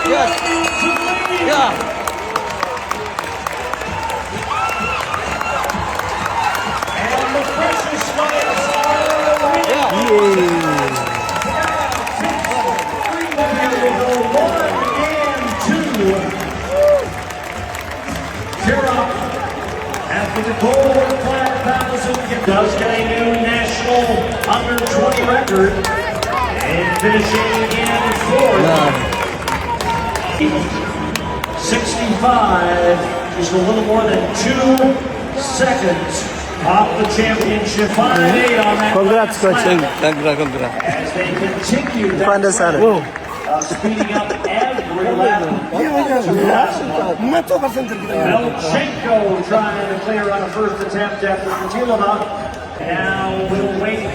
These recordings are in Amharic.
Yes. To lead. And the freshest legs are Yeah. One and two. Cherop, after the gold 5,000, does get a new national under 20 record and finishing in fourth. 65, just a little more than 2 seconds off the championship. 5.8 on that Congrats, last coach. lap Congra, congra. as they continue እንኳን that ደስ አለህ። speeding up every lap. 100% እርግጠኛ ነኝ። Belchenko trying to clear on a first attempt after Putilova. Now we'll wait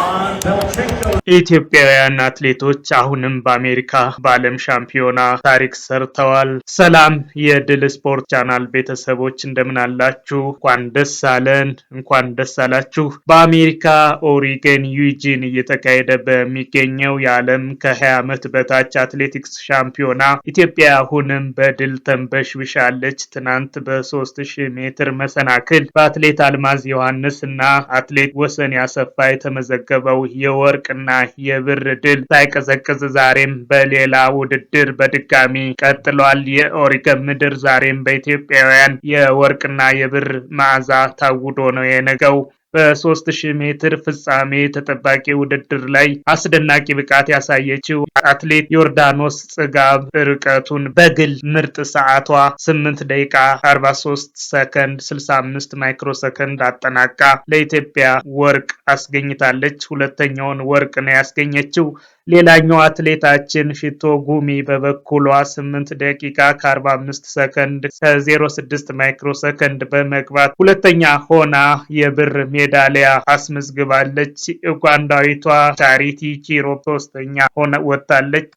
on Belchenko. ኢትዮጵያውያን አትሌቶች አሁንም በአሜሪካ በዓለም ሻምፒዮና ታሪክ ሰርተዋል። ሰላም የድል ስፖርት ቻናል ቤተሰቦች፣ እንደምን አላችሁ? እንኳን ደስ አለን፣ እንኳን ደስ አላችሁ። በአሜሪካ ኦሪገን ዩጂን እየተካሄደ በሚገኘው የዓለም ከ20 ዓመት በታች አትሌቲክስ ሻምፒዮና ኢትዮጵያ አሁንም በድል ተንበሽብሻለች። ትናንት በ3000 ሜትር መሰናክል በአትሌት አልማዝ ዮሐንስ እና አትሌት ወሰኔ አሰፋ የተመዘገበው የወርቅና የብር ድል ሳይቀዘቅዝ ዛሬም በሌላ ውድድር በድጋሚ ቀጥሏል። የኦሪገን ምድር ዛሬም በኢትዮጵያውያን የወርቅና የብር መዓዛ ታውዶ ነው የነጋው። በ3000 ሜትር ፍጻሜ ተጠባቂ ውድድር ላይ አስደናቂ ብቃት ያሳየችው አትሌት ዮርዳኖስ ጽጋብ ርቀቱን በግል ምርጥ ሰዓቷ 8 ደቂቃ 43 ሰከንድ 65 ማይክሮ ሰከንድ አጠናቃ ለኢትዮጵያ ወርቅ አስገኝታለች። ሁለተኛውን ወርቅ ነው ያስገኘችው። ሌላኛው አትሌታችን ሽቶ ጉሚ በበኩሏ 8 ደቂቃ ከ45 ሰከንድ ከ06 ማይክሮ ሰከንድ በመግባት ሁለተኛ ሆና የብር ሜዳሊያ አስመዝግባለች። ኡጋንዳዊቷ ቻሪቲ ቺሮፕ ሶስተኛ ሆና ወጥታለች።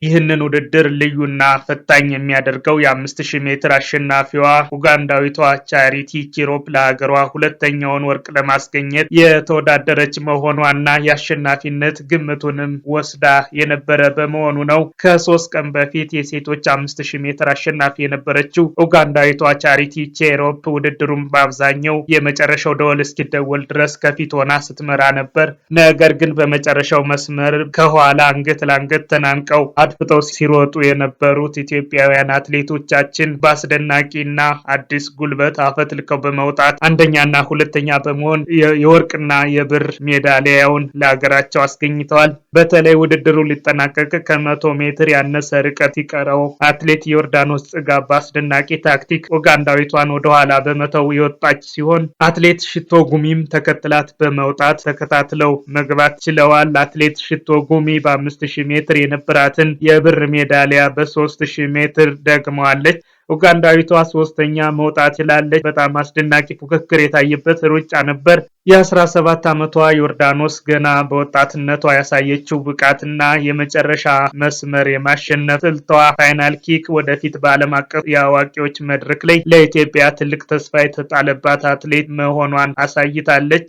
ይህንን ውድድር ልዩና ፈታኝ የሚያደርገው የ5000 ሜትር አሸናፊዋ ኡጋንዳዊቷ ቻሪቲ ቺሮፕ ለሀገሯ ሁለተኛውን ወርቅ ለማስገኘት የተወዳደረች መሆኗና የአሸናፊነት ግምቱንም ወስዳ የነበረ በመሆኑ ነው። ከ3 ቀን በፊት የሴቶች 5000 ሜትር አሸናፊ የነበረችው ኡጋንዳዊቷ ቻሪቲ ቼሮፕ ውድድሩን በአብዛኛው የመጨረሻው ደወል እስኪደወል ድረስ ከፊት ሆና ስትመራ ነበር። ነገር ግን በመጨረሻው መስመር ከኋላ አንገት ለአንገት ተናንቀው አድፍጠው ሲሮጡ የነበሩት ኢትዮጵያውያን አትሌቶቻችን በአስደናቂና አዲስ ጉልበት አፈትልከው በመውጣት አንደኛና ሁለተኛ በመሆን የወርቅና የብር ሜዳሊያውን ለሀገራቸው አስገኝተዋል። በተለይ ውድድሩ ሊጠናቀቅ ከ100 ሜትር ያነሰ ርቀት ሲቀረው አትሌት ዮርዳኖስ ጽጋብ በአስደናቂ ታክቲክ ኡጋንዳዊቷን ወደኋላ በመተው የወጣች ሲሆን አትሌት ሽቶ ጉሚም ተከትላት በመውጣት ተከታትለው መግባት ችለዋል። አትሌት ሽቶ ጉሚ በ5000 ሜትር የነበራትን የብር ሜዳሊያ በ3000 ሜትር ደግመዋለች። ኡጋንዳዊቷ ሶስተኛ መውጣት ችላለች። በጣም አስደናቂ ፉክክር የታየበት ሩጫ ነበር። የ17 ዓመቷ ዮርዳኖስ ገና በወጣትነቷ ያሳየችው ብቃትና የመጨረሻ መስመር የማሸነፍ ስልቷ final kick ወደፊት በዓለም አቀፍ የአዋቂዎች መድረክ ላይ ለኢትዮጵያ ትልቅ ተስፋ የተጣለባት አትሌት መሆኗን አሳይታለች።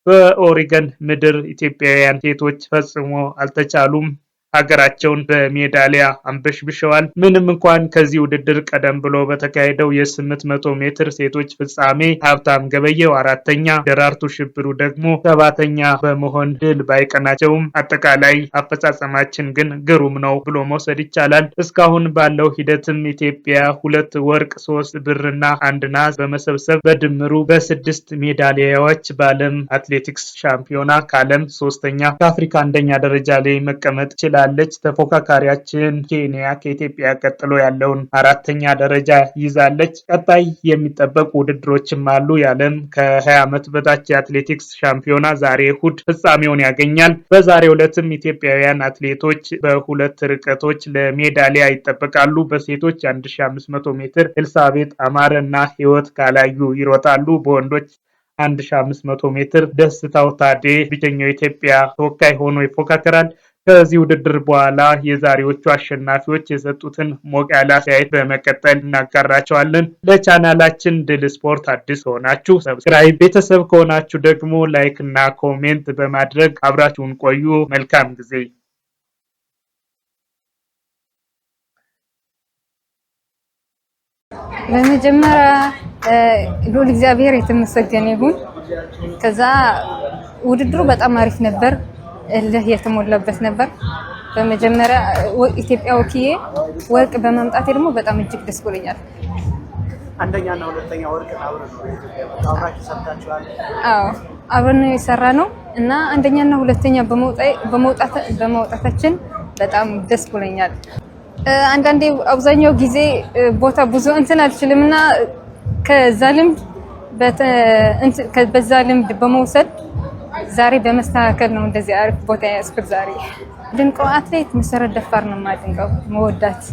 በኦሪገን ምድር ኢትዮጵያውያን ሴቶች ፈጽሞ አልተቻሉም። ሀገራቸውን በሜዳሊያ አንበሽብሸዋል። ምንም እንኳን ከዚህ ውድድር ቀደም ብሎ በተካሄደው የ800 ሜትር ሴቶች ፍጻሜ ሀብታም ገበየው አራተኛ፣ ደራርቱ ሽብሩ ደግሞ ሰባተኛ በመሆን ድል ባይቀናቸውም አጠቃላይ አፈጻጸማችን ግን ግሩም ነው ብሎ መውሰድ ይቻላል። እስካሁን ባለው ሂደትም ኢትዮጵያ ሁለት ወርቅ፣ ሶስት ብርና አንድ ነሐስ በመሰብሰብ በድምሩ በስድስት ሜዳሊያዎች በዓለም አትሌቲክስ ሻምፒዮና ከዓለም ሶስተኛ፣ ከአፍሪካ አንደኛ ደረጃ ላይ መቀመጥ ችላለች። ተፎካካሪያችን ኬንያ ከኢትዮጵያ ቀጥሎ ያለውን አራተኛ ደረጃ ይዛለች። ቀጣይ የሚጠበቁ ውድድሮችም አሉ። የዓለም ከ20 ዓመት በታች የአትሌቲክስ ሻምፒዮና ዛሬ እሁድ ፍጻሜውን ያገኛል። በዛሬው ዕለትም ኢትዮጵያውያን አትሌቶች በሁለት ርቀቶች ለሜዳሊያ ይጠበቃሉ። በሴቶች 1500 ሜትር ኤልሳቤጥ አማረ እና ህይወት ካላዩ ይሮጣሉ። በወንዶች 1500 ሜትር ደስታው ታዴ ብቸኛው የኢትዮጵያ ተወካይ ሆኖ ይፎካከራል። ከዚህ ውድድር በኋላ የዛሬዎቹ አሸናፊዎች የሰጡትን ሞቅ ያለ አስተያየት በመቀጠል እናጋራቸዋለን። ለቻናላችን ድል ስፖርት አዲስ ከሆናችሁ subscribe፣ ቤተሰብ ከሆናችሁ ደግሞ like እና comment በማድረግ አብራችሁን ቆዩ። መልካም ጊዜ። በመጀመሪያ ልዑል እግዚአብሔር የተመሰገነ ይሁን። ከዛ ውድድሩ በጣም አሪፍ ነበር፣ እልህ የተሞላበት ነበር። በመጀመሪያ ኢትዮጵያ ወክዬ ወርቅ በማምጣቴ ደግሞ በጣም እጅግ ደስ ብሎኛል። አንደኛና ሁለተኛ ወርቅ አብረን ነው ኢትዮጵያ አብራችሁ ሰርታችኋል። አዎ፣ አብረን ነው የሰራነው እና አንደኛና ሁለተኛ በመውጣታችን በጣም ደስ ብሎኛል። አንዳንዴ አብዛኛው ጊዜ ቦታ ብዙ እንትን አልችልም እና ከዛ ልምድ በዛ ልምድ በመውሰድ ዛሬ በመስተካከል ነው እንደዚህ አሪፍ ቦታ የያዝኩት። ዛሬ ድንቀው አትሌት መሰረት ደፋር ነው የማድንቀው መወዳት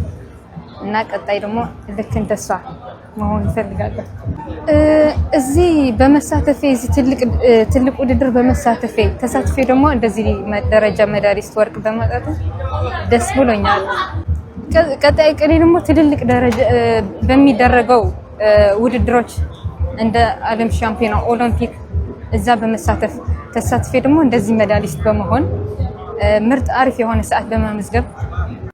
እና ቀጣይ ደግሞ ልክ እንደሷ መሆን እፈልጋለሁ። እዚህ በመሳተፌ፣ እዚህ ትልቅ ውድድር በመሳተፌ፣ ተሳትፌ ደግሞ እንደዚህ ደረጃ medalist ወርቅ በማውጣቱ ደስ ብሎኛል። ቀጣይ እቅዴ ደግሞ ትልልቅ ደረጃ በሚደረገው ውድድሮች እንደ ዓለም ሻምፒዮና፣ ኦሎምፒክ እዛ በመሳተፍ፣ ተሳትፌ ደግሞ እንደዚህ medalist በመሆን ምርጥ አሪፍ የሆነ ሰዓት በመመዝገብ